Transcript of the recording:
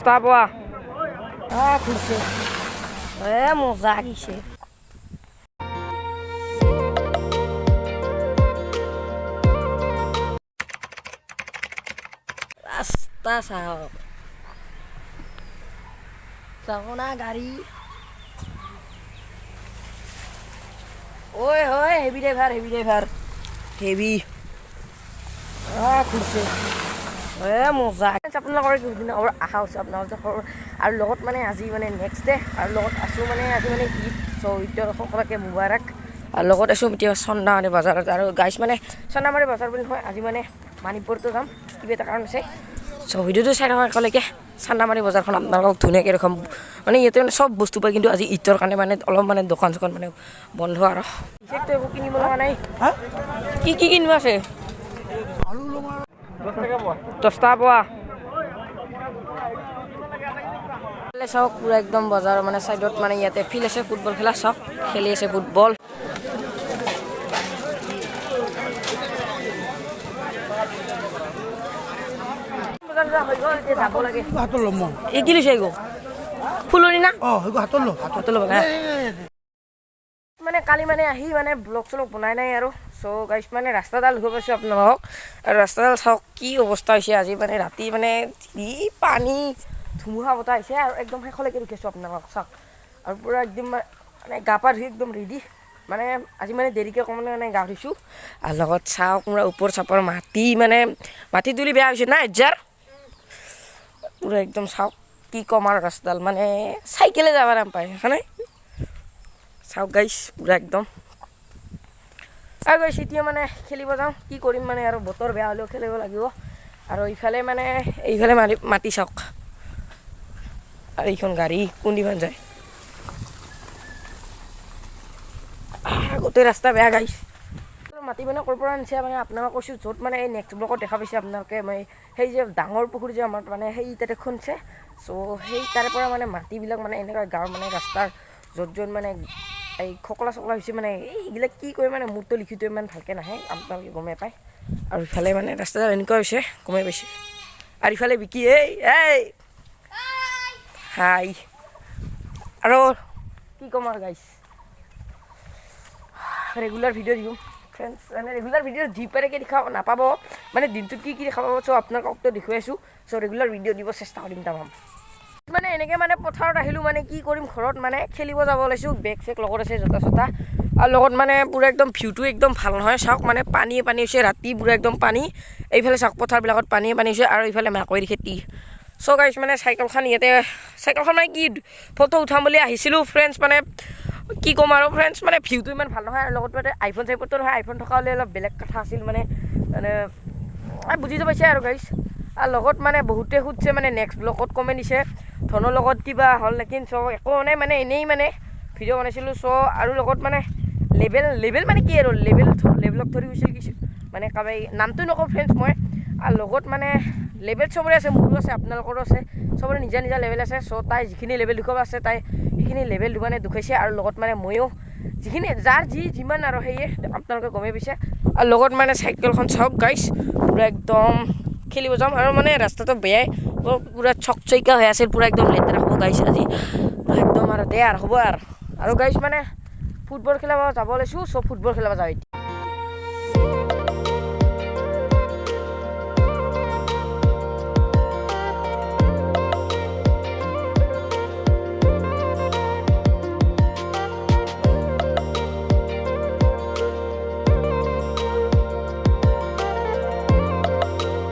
10 টকা পোৱা। খুলিছে, এ মজা আহিছে। ৰাস্তা চাওক, চাব না গাড়ী। ঐ হয়, heavy driver, heavy driver, heavy. খুলিছে, এ মজা। আপোনালোকৰ দিন আৰু আশা হৈছে আপোনালোকৰ আৰু লগত মানে আজি মানে নেক্সট ডে আৰু লগত আছোঁ মানে আজি মানে ঈদ। চ' ঈদৰ সকলোকে মুবাৰক। আৰু লগত আছোঁ এতিয়া চন্দামাৰী বজাৰত। আৰু গাইছ, মানে চন্দামাৰী বজাৰ বুলি নহয়, আজি মানে মানিকপুৰতো যাম, কিবা এটা কাৰণ আছে। চ' ভিডিঅ'টো চাই থাকক একেলগে। চান্দামাৰী বজাৰখন আপোনালোকক ধুনীয়াকৈ দেখুৱাম। মানে ইয়াতে মানে চব বস্তু পায়, কিন্তু আজি ঈদৰ কাৰণে মানে অলপ মানে দোকান চোকান মানে বন্ধ। আৰু বিশেষতো একো কিনিব লগা নাই। কি কি কিনিব আছে? 10 টকা পোৱা। চাওক, পুৰা একদম বজাৰৰ মানে চাইডত মানে ইয়াতে ফিল্ড আছে ফুটবল খেলা। চাওক, খেলি আছে ফুটবল। বজাৰ যোৱা হৈ গ'ল, এতিয়া যাব লাগে। হাতত ল'ম মই। এই কি লৈছে? এইগো ফুলনি না? অঁ, সেইগো হাতত ল, হাতত। হাতত ল'ব। মানে কালি মানে আহি মানে ব্লগ চলগ বনাই নাই আৰু। চ' গাইছ, মানে ৰাস্তাডাল দেখুৱাই পাইছোঁ আপোনালোকক। আৰু ৰাস্তাডাল চাওক কি অৱস্থা হৈছে। আজি মানে ৰাতি মানে কি পানী, ধুমুহা বতাহ আহিছে। আৰু একদম শেষলৈকে দেখিছোঁ আপোনালোকক, চাওক। আৰু পূৰা একদম মানে গা পা ধুই একদম ৰেডি। মানে আজি মানে দেৰিকৈ অকণমান মানে গা ধুইছোঁ। আৰু লগত চাওক, পূৰা ওপৰ চাপৰ মাটি, মানে মাটি তুলি বেয়া হৈছে না এজাৰ। পূৰা একদম চাওক, কি ক'ম আৰু, ৰাস্তাডাল মানে চাইকেলে যাব নাপায় হয়নে? চাওক গাইছ, পূৰা একদম। আৰু গাইছ, এতিয়া মানে খেলিব যাওঁ। কি কৰিম মানে আৰু, বতৰ বেয়া হ'লেও খেলিব লাগিব। আৰু ইফালে মানে এইফালে মাটি মাটি চাওক। আৰু এইখন গাড়ী কোনদিখন যায়? গোটেই ৰাস্তা বেয়া গাইছ। মাটি মানে ক'ৰ পৰা আনিছে মানে আপোনালোক কৈছোঁ, য'ত মানে এই নেক্সট ব্লকত দেখা পাইছে আপোনালোকে, মই সেই যে ডাঙৰ পুখুৰী যে আমাৰ, মানে সেই তাতে খুন্দছে। চ' সেই তাৰে পৰা মানে মাটিবিলাক মানে এনেকুৱা গাঁৱৰ মানে ৰাস্তাৰ য'ত য'ত মানে এই খকলা চকলা হৈছে, মানে এইবিলাক কি কয়, মানে মোৰতো লিখিত ইমান ভালকৈ নাহে, আপোনালোকে গমেই পায়। আৰু ইফালে মানে ৰাস্তাডাল এনেকুৱা হৈছে, গমেই পাইছে। আৰু ইফালে বিকি, এই এই হাই। আৰু কি ক'ম আৰু গাইছ, ৰেগুলাৰ ভিডিঅ' দিওঁ ফ্ৰেণ্ডছ। মানে ৰেগুলাৰ ভিডিঅ' যি পাৰে দেখা নাপাব, মানে দিনটোত কি কি দেখা পাব, চ' আপোনালোকতো দেখুৱাই আছোঁ। চ' ৰেগুলাৰ ভিডিঅ' দিব চেষ্টা কৰিম তামাম। মানে এনেকৈ মানে পথাৰত আহিলোঁ, মানে কি কৰিম ঘৰত, মানে খেলিব যাব ওলাইছোঁ। বেগ চেগ লগত আছে, জোতা চোতা। আৰু লগত মানে পূৰা একদম ভিউটো একদম ভাল নহয়। চাওক, মানে পানীয়ে পানী হৈছে, ৰাতি পূৰা একদম পানী। এইফালে চাওক, পথাৰবিলাকত পানীয়ে পানী হৈছে। আৰু এইফালে মাকৈৰ খেতি। চ' গাইছ, মানে চাইকেলখন ইয়াতে, চাইকেলখন মানে কি ফটো উঠাম বুলি আহিছিলোঁ ফ্ৰেণ্ডছ। মানে কি ক'ম আৰু ফ্ৰেণ্ডছ, মানে ভিউটো ইমান ভাল নহয়। আৰু লগত মানে আইফোন চাইফোনটো নহয়, আইফোন থকা হ'লে অলপ বেলেগ কথা আছিল। মানে মানে বুজিটো পাইছে আৰু গাইছ। আৰু লগত মানে বহুতে সুধিছে, মানে নেক্সট ব্লগত কমেণ্ট দিছে, ধনৰ লগত কিবা হ'ল নেকি? চ' একো নাই, মানে এনেই মানে ভিডিঅ' বনাইছিলোঁ। চ' আৰু লগত মানে লেবেল লেবেল মানে কি আৰু, লেবেল লেবেলক ধৰি গৈছিল কিছু মানে কাৰোবাই, নামটো নকওঁ ফ্ৰেণ্ডছ মই। আৰু লগত মানে লেবেল চবৰে আছে, মোৰো আছে, আপোনালোকৰো আছে, চবৰে নিজা নিজা লেবেল আছে। চ' তাই যিখিনি লেবেল দেখুৱাব আছে, তাই সেইখিনি লেবেল মানে দেখুৱাইছে। আৰু লগত মানে ময়ো যিখিনি যাৰ যি যিমান আৰু সেয়ে আপোনালোকে গমেই পাইছে। আৰু লগত মানে চাইকেলখন চাওক গাইছ, পূৰা একদম খেলিব যাম। আৰু মানে ৰাস্তাটো বেয়াই, পূৰা চকচকীয়া হৈ আছিল, পূৰা একদম লেতেৰা হ'ব গাইছ আজি পূৰা একদম। আৰু দে আৰু হ'ব আৰু। আৰু গাইছ, মানে ফুটবল খেলাব যাব ওলাইছোঁ। চ' ফুটবল খেলাব যাওঁ এতিয়া।